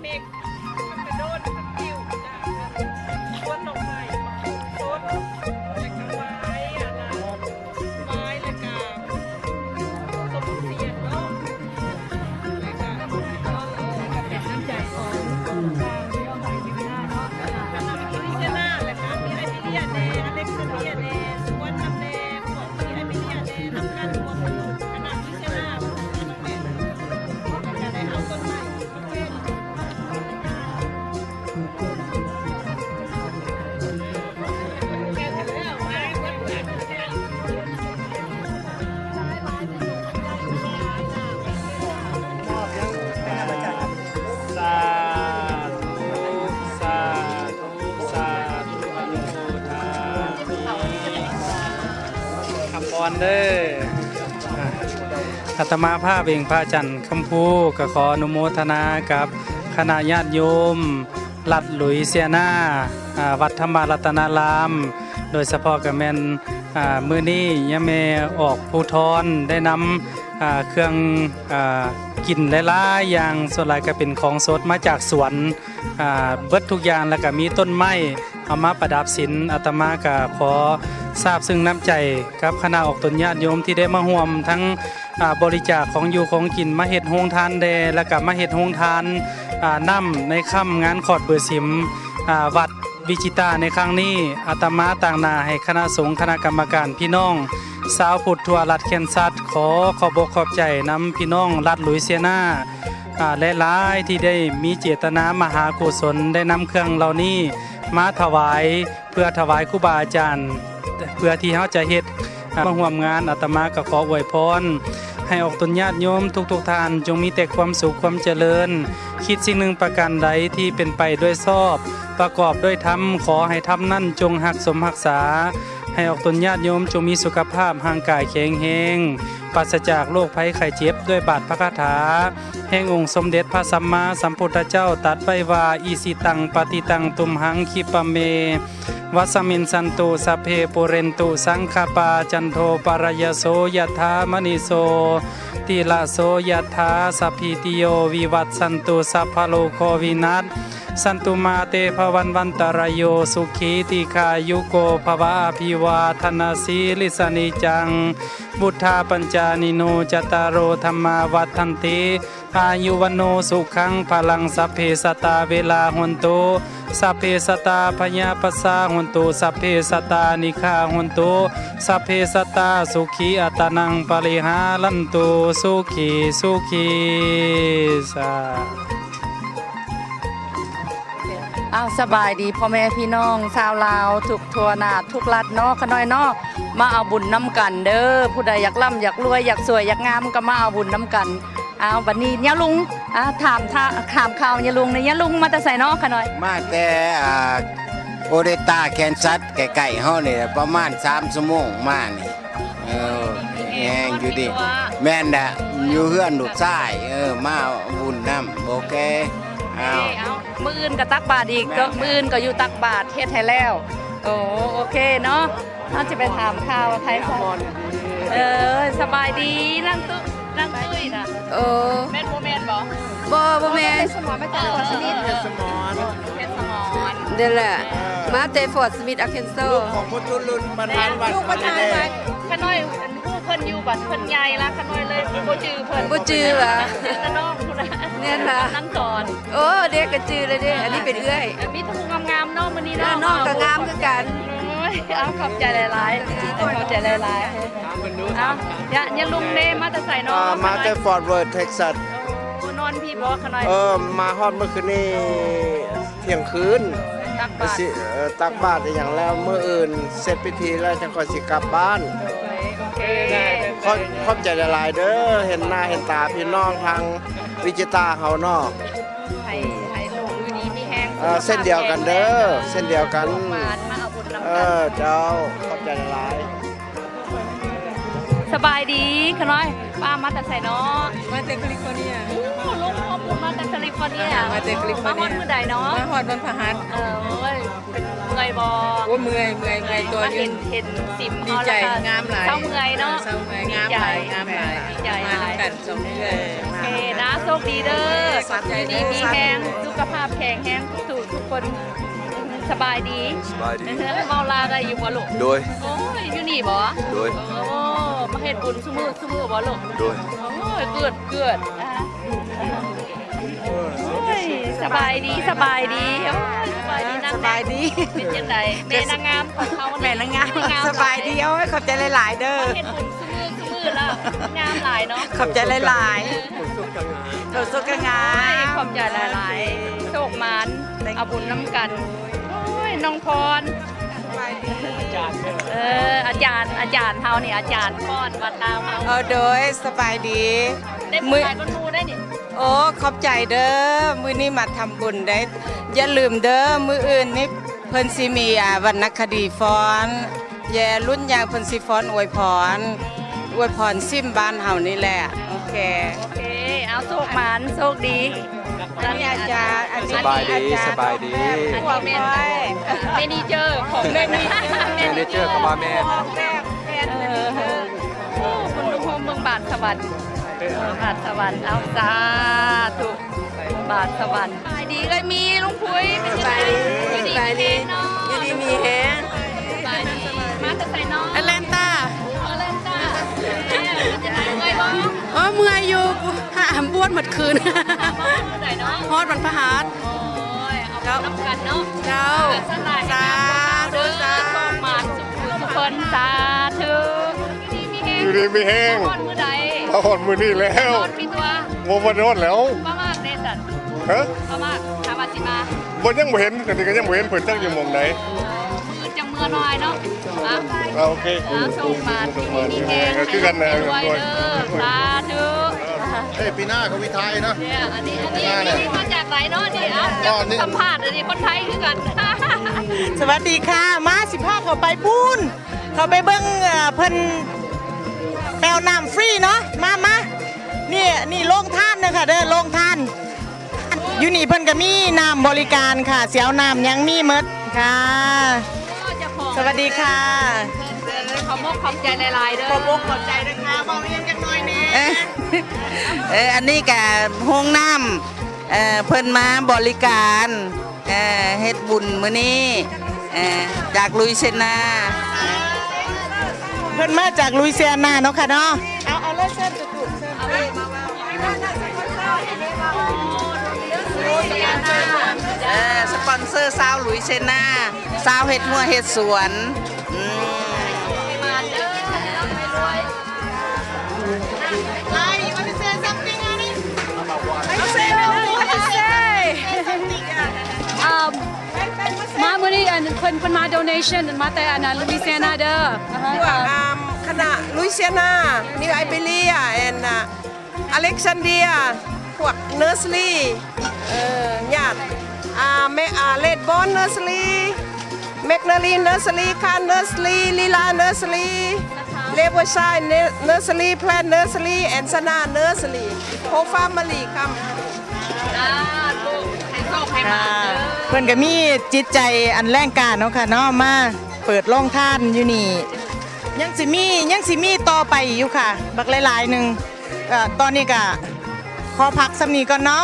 ເມັກ ມັນກະໂດນ ມັນກະປິວຈາກສວນດອກໄມ້ ມັນກະຕົ້ນ ແລ້ວກະໄມ້ ອັນນັ້ນ ໄມ້ ແລ້ວກະສົ້ມສຽນເນາະ ແລ້ວກະ ເປັນນ້ຳໃຈຂອງ ເອີ ທາງ ເອີ ທາງທີມງານເນາະ ແລ້ວກະ ແລ້ວກະມີອ້າຍມິເລຍແດ່ ອາເລັກຊາເດຍແດ່ ສວນນຳແດ່ ພວກມີອ້າຍມິເລຍແດ່ ນຳກັນ ພວກຄະນະ ສາທຸ ສາທຸ ສາທຸ ອະນຸໂມທາມິ ຄຳພອນເດີ. ອາ ອາດຕະມາພາບເອງ ພະອາຈານຄຳພູ ກໍຂໍອະນຸໂມທະນາກັບຄະນະຍາດໂຍມ ລັດລຸຍເຊຍນາ ອາ ວັດທຳມະລັດຕະນາລາມ ໂດຍສະເພາະກໍແມ່ນ ອາ ມື້ນີ້ຍາແມ່ອອກພູທອນໄດ້ນຳ ອາ ເຄື່ອງ ອາ ກິນຫຼາຍໆຢ່າງ ສ່ວນຫຼາຍກໍເປັນຂອງສົດມາຈາກສວນ ອາ ເບິດທຸກຢ່າງ ແລ້ວກໍມີຕົ້ນໄມ້ ເອົາມາປະດັບສິນ ອາດຕະມາກະຂໍຊາບເຊິ່ງນ້ຳໃຈກັບຄະນະອອກຕົນຍາດໂຍມທີ່ໄດ້ມາຮ່ວມທັງ ອາ ບໍລິຈາກຂອງຢູ່ຂອງກິນ ມາເຮັດໂຮງທານແດ່ ແລ້ວກະມາເຮັດໂຮງທານ ອາ ນ້ຳໃນຄ່ຳງານຂອດເບີສິມ ອາ ວັດວິຈິຕາໃນຄັ້ງນີ້. ອາດຕະມາຕາງໜ້າໃຫ້ຄະນະສົງ ຄະນະກຳມະການ ພີ່ນ້ອງຊາວພຸດທົ່ວລັດແຄນຊັດ ຂໍຂອບອົກຂອບໃຈນຳພີ່ນ້ອງລັດລຸຍເຊຍນາ ອາ ຫຼາຍໆ ທີ່ໄດ້ມີເຈດຕະນາມະຫາກຸສົນ ໄດ້ນຳເຄື່ອງເຫຼົ່ານີ້ມາຖວາຍ ເພື່ອຖວາຍຄູບາອາຈານ ເພື່ອທີ່ເຮົາຈະເຮັດ ອາ ມາຮ່ວມງານ. ອາດຕະມາກໍຂໍອວຍພອນໃຫ້ອອກຕົນຍາດໂຍມທຸກໆທ່ານ ຈົ່ງມີແຕ່ຄວາມສຸກຄວາມຈະເລີນ ຄິດສິ່ງໜຶ່ງປະການໃດທີ່ເປັນໄປດ້ວຍຊອບ ປະກອບດ້ວຍທຳ ຂໍໃຫ້ທຳນັ້ນຈົ່ງຮັກສົມຮັກສາ ໃຫ້ອອກຕົນຍາດໂຍມຈົ່ງມີສຸຂະພາບຮ່າງກາຍແຂງແຮງ ປາສະຈາກໂລກໄພໄຂ້ເຈັບ ດ້ວຍບາດພະຄາຖາ ແຫ່ງອົງສົມເດັດພະສຳມາສຳພຸດທະເຈົ້າຕັດໄວ້ວ່າ ອິຊິຕັງປະຕິຕັງຕຸມຫັງ ຂິບປະເມ ວັດສະມິງ ສັນຕຸ ສັບເພ ປູເຣນຕຸ ສັງຄະປາ ຈັນໂທ ປະລະຍະໂສ ຍະຖາ ມະນີໂຊ ຕິລະໂສ ຍະຖາ ສັບພີຕິໂຍ ວິວັດສັນຕຸ ສັບພະໂລໂຄ ວິນັດສັນຕຸ ມາເຕພະວັດວັນຕະລາໂຍ ສຸຂີ ດີຄາຍຸໂກ ພະວະ ອະພິວາທະນະສີລິສະນິຈັງ ວຸດທາປັນຈານິໂນ ຈັດຕາໂຣ ທຳມາ ວັດທັນຕິ ອາຍຸວັນໂນ ສຸຂັງ ພະລັງ ສັບເພ ສັດຕາ ເວລາ ໂຫນຕຸ ສັບເພ ສັດຕາ ພະຍາປັດສາ ໂຫນຕຸ ສັບເພ ສັດຕາ ນິກຂາ ໂຫນຕຸ ສັບເພ ສັດຕາ ສຸຂີ ອັດຕານັງ ປະລິຫາລັນຕຸ ສຸຂີ ສຸຂີ ສາ ອ້າວ ສະບາຍດີພໍ່ແມ່ພີ່ນ້ອງຊາວລາວທຸກທົ່ວໜ້າທຸກລັດເນາະ ຂະນ້ອຍເນາະ ມາເອົາບຸນນຳກັນເດີ ຜູ້ໃດຢາກລ່ຳຢາກລວຍ ຢາກສວຍຢາກງາມ ກໍມາເອົາບຸນນຳກັນ. ອ້າວ ບັດນີ້ຍາລຸງ ອາ ຖາມ ຖາມ ຖາມຂ່າວຍາລຸງແດ່ ຍາລຸງມາແຕ່ໃສເນາະ ຂະນ້ອຍ? ມາແຕ່ ອາ ໂອເດຕາ ແຄນຊັດ ໃກ້ໆເຮົານີ້ແຫຼະ ປະມານສາມຊົ່ວໂມງມານີ້. ເອີ ແຮງຢູ່ດີ ແມ່ນແຫຼະ ຢູ່ເຮືອນລູກຊາຍ ເອີ ມາບຸນນຳ ໂອເຄ ເອົາ ມື້ອື່ນກໍຕັກບາດອີກ ແມ່ນ ມື້ອື່ນກໍຢູ່ຕັກບາດ ເຮັດໃຫ້ແລ້ວ ໂອ ໂອເຄເນາະ ເຮົາຈະໄປຖາມຂ່າວໃຜຊະ ເອີ ສະບາຍດີນາງຕຸ້ ນາງຕຸ້ຍນະ ເອີ ແມ່ນບໍ່ແມ່ນບໍ່? ບໍ່ ບໍ່ແມ່ນ ເພດສະໝອນ ມາຈາກເພດສະໝອນ ເພດສະໝອນ ເດ້ແຫຼະ ເອີ ມາແຕ່ຟອດສະມິດ ອາເຄນໂຊ ລູກຂອງພຸດທຸລຸນ ປະທານວັດ ລູກປະທານວັດ ຂະນ້ອຍຮູ້ເພິ່ນຢູ່ບັດເພິ່ນໃຫຍ່ລະ ຂະນ້ອຍເລີຍບໍ່ຈື່ເພິ່ນ ບໍ່ຈື່ວ່າ ແຕ່ນ້ອງພຸ້ນນະ ແມ່ນລະ ນາງສອນ ໂອ້ ເດ້ກໍຈື່ແລ້ວເດ້ ອັນນີ້ເປັນເອື້ອຍ ມີແຕ່ຜູ້ງາມໆເນາະມື້ນີ້ເນາະ ນ້ອງກໍງາມຄືກັນ ໂອ້ຍ ເອົາ ຂອບໃຈຫຼາຍໆ ຂອບໃຈຫຼາຍໆ ເອົາ ຍາ ຍາລຸງເດ້ ມາແຕ່ໃສເນາະ? ອ່າ ມາແຕ່ຟອດເວີດ ເທັກຊັສ ໂອ້ ນອນພີ້ບໍ່ຂະນ້ອຍ? ເອີ ມາຮອດມື້ຄືນນີ້ ທ່ຽງຄືນ ຕັກບາດ ຊິ ເອີ ຕັກບາດອີ່ຫຍັງແລ້ວ ມື້ອື່ນເສັດພິທີແລ້ວ ຈັ່ງຄ່ອຍຊິກັບບ້ານ ໂອເຄ ຂອບ ຂອບໃຈຫຼາຍໆເດີ ເຫັນໜ້າເຫັນຕາພີ່ນ້ອງທາງວິຈິຕາເຮົາເນາະ ໃຫ້ ໃຫ້ໂຊກດີມີແຮງ ເອີ ສຸຂະພາບ ເຊັ່ນດຽວກັນເດີ ແຂງແຮງ ເຊັ່ນດຽວກັນ ໂຊກໝານ ມາເອົາບຸນນຳກັນ ເອີ ເຈົ້າ ຂອບໃຈຫຼາຍໆ. ສະບາຍດີຂະນ້ອຍ ປ້າມາແຕ່ໃສເນາະ? ມາແຕ່ຄາລິຟໍເນຍ ໂອ້ ລົງຮອບບຸນມາແຕ່ຄາລິຟໍເນຍ ມາແຕ່ຄາລິຟໍເນຍ ມາຮອດມື້ໃດເນາະ? ມາຮອດວັນພະຫັດ ເອີ ໂອ້ຍ ເມື່ອຍບໍ່? ໂອ້ ເມື່ອຍ ເມື່ອຍ ເມື່ອຍ ມາເຫັນ ເຫັນສິມ ດີໃຈ ງາມຫຼາຍ ເຊົາເມື່ອຍເນາະ ເຊົາເມື່ອຍ ງາມຫຼາຍ ງາມຫຼາຍ ດີໃຈ ດີໃຈຫຼາຍ ມານຳກັນ ເຈົ້າເມື່ອຍ ໂອເຄນະ ໂຊກດີເດີ ຢູ່ດີມີແຮງ ສຸຂ ສຸຂະພາບແຂງແຮງທຸກໆ ທຸກຄົນ. ສະບາຍດີ. ສະບາຍດີ. ເວົ້າລາວໄດ້ຢູ່ບໍ່ລູກ? ໂດຍ. ໂອ້ຍ ຢູ່ນີ້ບໍ່? ໂດຍ. ໂອ້ ມາເຮັດບຸນຊຸມື້ ຊຸມື້ບໍ່ລູກ? ໂດຍ. ໂອ້ຍ ເກີດ ເກີດ ອ່າ ໂອ້ຍ ສະບາຍດີ ສະບາຍດີ. ໂອ້ຍ ສະບາຍດີນາງ. ສະບາຍດີ. ເປັນຈັ່ງໃດ ແມ່ນາງງາມຂອງເຮົາ? ແມ່ນາງງາມ. ສະບາຍດີ. ໂອ້ຍ ຂອບໃຈຫຼາຍໆເດີ. ເຮັດບຸນຊຸມື້ ຊຸມື້ລະ ງາມຫຼາຍເນາະ. ຂອບໃຈຫຼາຍໆ. ໂຕສຸກກະງາມ. ໂອ້ຍ ຂອບໃຈຫຼາຍໆ. ໂຊກໝານ ເອົາບຸນນຳກັນ. ໂອ້ຍ ນ້ອງພອນ. ເອີ ອາຈານ ອາຈານເຮົານີ້ ອາຈານຟ້ອນວັດລາວເຮົາ. ເອີ ໂດຍ ສະບາຍດີ. ໄດ້ບຸນຫຼາຍກວ່າໝູ່ໄດ໋ນີ້. ໂອ້ ຂອບໃຈເດີ ມື້ນີ້ມາທຳບຸນໄດ໋. ຢ່າລືມເດີ ມື້ອື່ນນີ້ເພິ່ນຊິມີ ອ່າ ວັນນະຄະດີຟ້ອນ. ແຍ່ລຸ້ນຍາວເພິ່ນຊິຟ້ອນອວຍພອນ ອວຍພອນຊິມບ້ານເຮົານີ້ແຫຼະ. ໂອເຄ ໂອເຄ ເອົາໂຊກໝານ ໂຊກດີ. ອັນນີ້ອາຈານ ອັນນີ້ອາຈານ. ສະບາຍດີ ສະບາຍດີ. ອັນນີ້ແມ່ນແມເນເຈີຂອງ ແມເນເຈີ ແມເນເຈີກໍວ່າແມ່ນ. ເອີ ໂອ້ ບຸນໂຮມເມືອງບາດສະຫວັນ ເອີ ບາດສະຫວັນ. ເອົາ ສາທຸ. ບາດສະຫວັນ. ສະບາຍດີເອື້ອຍມີ ລຸງພຸຍ. ສະບາຍດີ ສະບາຍດີ. ຢູ່ດີມີແຮງ. ສະບາຍດີ. ມາແຕ່ໃສເນາະ? ແອັດແລນຕາ. ແອັດແລນຕາ. ເປັນຈັ່ງໃດ ເມື່ອຍບໍ່? ເອີ ເມື່ອຍຢູ່. ຫາ ປວດໝົດຄືນ. ຮອດວັນພະຫັດ. ໂອ້ຍ ເອົາບຸນນຳກັນເນາະ. ເຈົ້າ ສາທຸ ສາທຸ. ສາທຸ ສາທຸ. ຢູ່ດີມີແຮງ ຢູ່ດີມີແຮງ. ມາຮອດມື້ໃດ? ມາຮອດມື້ນີ້ແລ້ວ. ຮອດປີຕົວະ? ບໍ່ ບໍ່ໄດ້ຮອດແລ້ວ. ປ້າມາກເດ້ຊັ້ນ? ຮະ? ປ້າມາກ ຖາມວ່າຊິມາ. ບໍ່ ຍັງບໍ່ເຫັນ. ອັນນີ້ກໍຍັງບໍ່ເຫັນເພິ່ນຈັກຢູ່ໝ່ອງໃດ. ມື້ອື່ນຈັ່ງເມືອນ້ອຍເນາະ. ອ່າ ໂອເຄ ອ່າ ໂຊກໝານ ໂຊກໝານ ຢູ່ດີມີແຮງ. ຄືກັນນະ ລວຍເດີ. ສາທຸ. ເອີ ປີໜ້າກໍວິໄທເນາະ. ອັນນີ້ ອັນນີ້ ອັນນີ້ມາຈາກໃດເນາະນີ້? ອ່າ ຢາກສຳພາດ ອັນນີ້ຄົນໄທຄືກັນ. ສະຫວັດດີຄ່ະ. ມາ ຊິພາເຂົ້າໄປພຸ້ນ ເຂົ້າໄປເບິ່ງ ເອີ ເພິ່ນແປວນ້ຳຟຣີເນາະ. ມາ ມາ ນີ້ ນີ້ໂຮງທານເດີຄ່ະເດີ ໂຮງທານ. ຢູ່ນີ້ເພິ່ນກໍມີນ້ຳບໍລິການຄ່ະ ຊິເອົານ້ຳຫຍັງມີໝົດຄ່ະ. ສະຫວັດດີຄ່ະ. ຂອບອົກຂອບໃຈຫຼາຍໆເດີ. ຂອບອົກຂອບໃຈເດີຄ່ະ. ເວົ້າອີ່ຫຍັງຈັກໜ້ອຍແດ່. ເອີ ເອີ ອັນນີ້ກໍໂຮງນ້ຳ ເອີ ເພິ່ນມາບໍລິການ ເອີ ເຮັດບຸນມື້ນີ້ ເອີ ຈາກລຸຍເຊນາ. ເພິ່ນມາຈາກລຸຍເຊນາເນາະຄ່ະເນາະ. ເອົາ ເອົາເລີຍ ເຊີນ ເອີ ສະປອນເຊີຊາວລຸຍເຊນາ ຊາວເຮັດຮົ້ວເຮັດສວນ. ອືມ. Hi, you want to say something, honey? Say what you want to say. Say something, yeah. Um, ມາມື້ນີ້ ອັນ ເພິ່ນ ເພິ່ນມາ donation ມາແຕ່ ອັນ Louisiana ເດີ. ພວກ ອ່າ ຄະນະ Louisiana, New Iberia and, ອ່າ Alexandria, ພວກ nursery ເອີ ຍາດ ອ່າ ແມ່ ອ່າ Ledburn Nursery, McNally Nursery, Khan Nursery, Lila Nursery, Riverside Nursery, Plant Nursery and Sana Nursery. Whole family come. ເພິ່ນກໍມີຈິດໃຈອັນແຮງກ້າເນາະຄ່ະເນາະ ມາເປີດໂຮງທານຢູ່ນີ້. ຍັງຊິມີ ຍັງຊິມີຕໍ່ໄປຢູ່ຄ່ະ ບັກຫຼາຍໆໜຶ່ງ. ເອີ ຕອນນີ້ກໍຂໍພັກສ່ຳນີ້ກ່ອນເນາະ.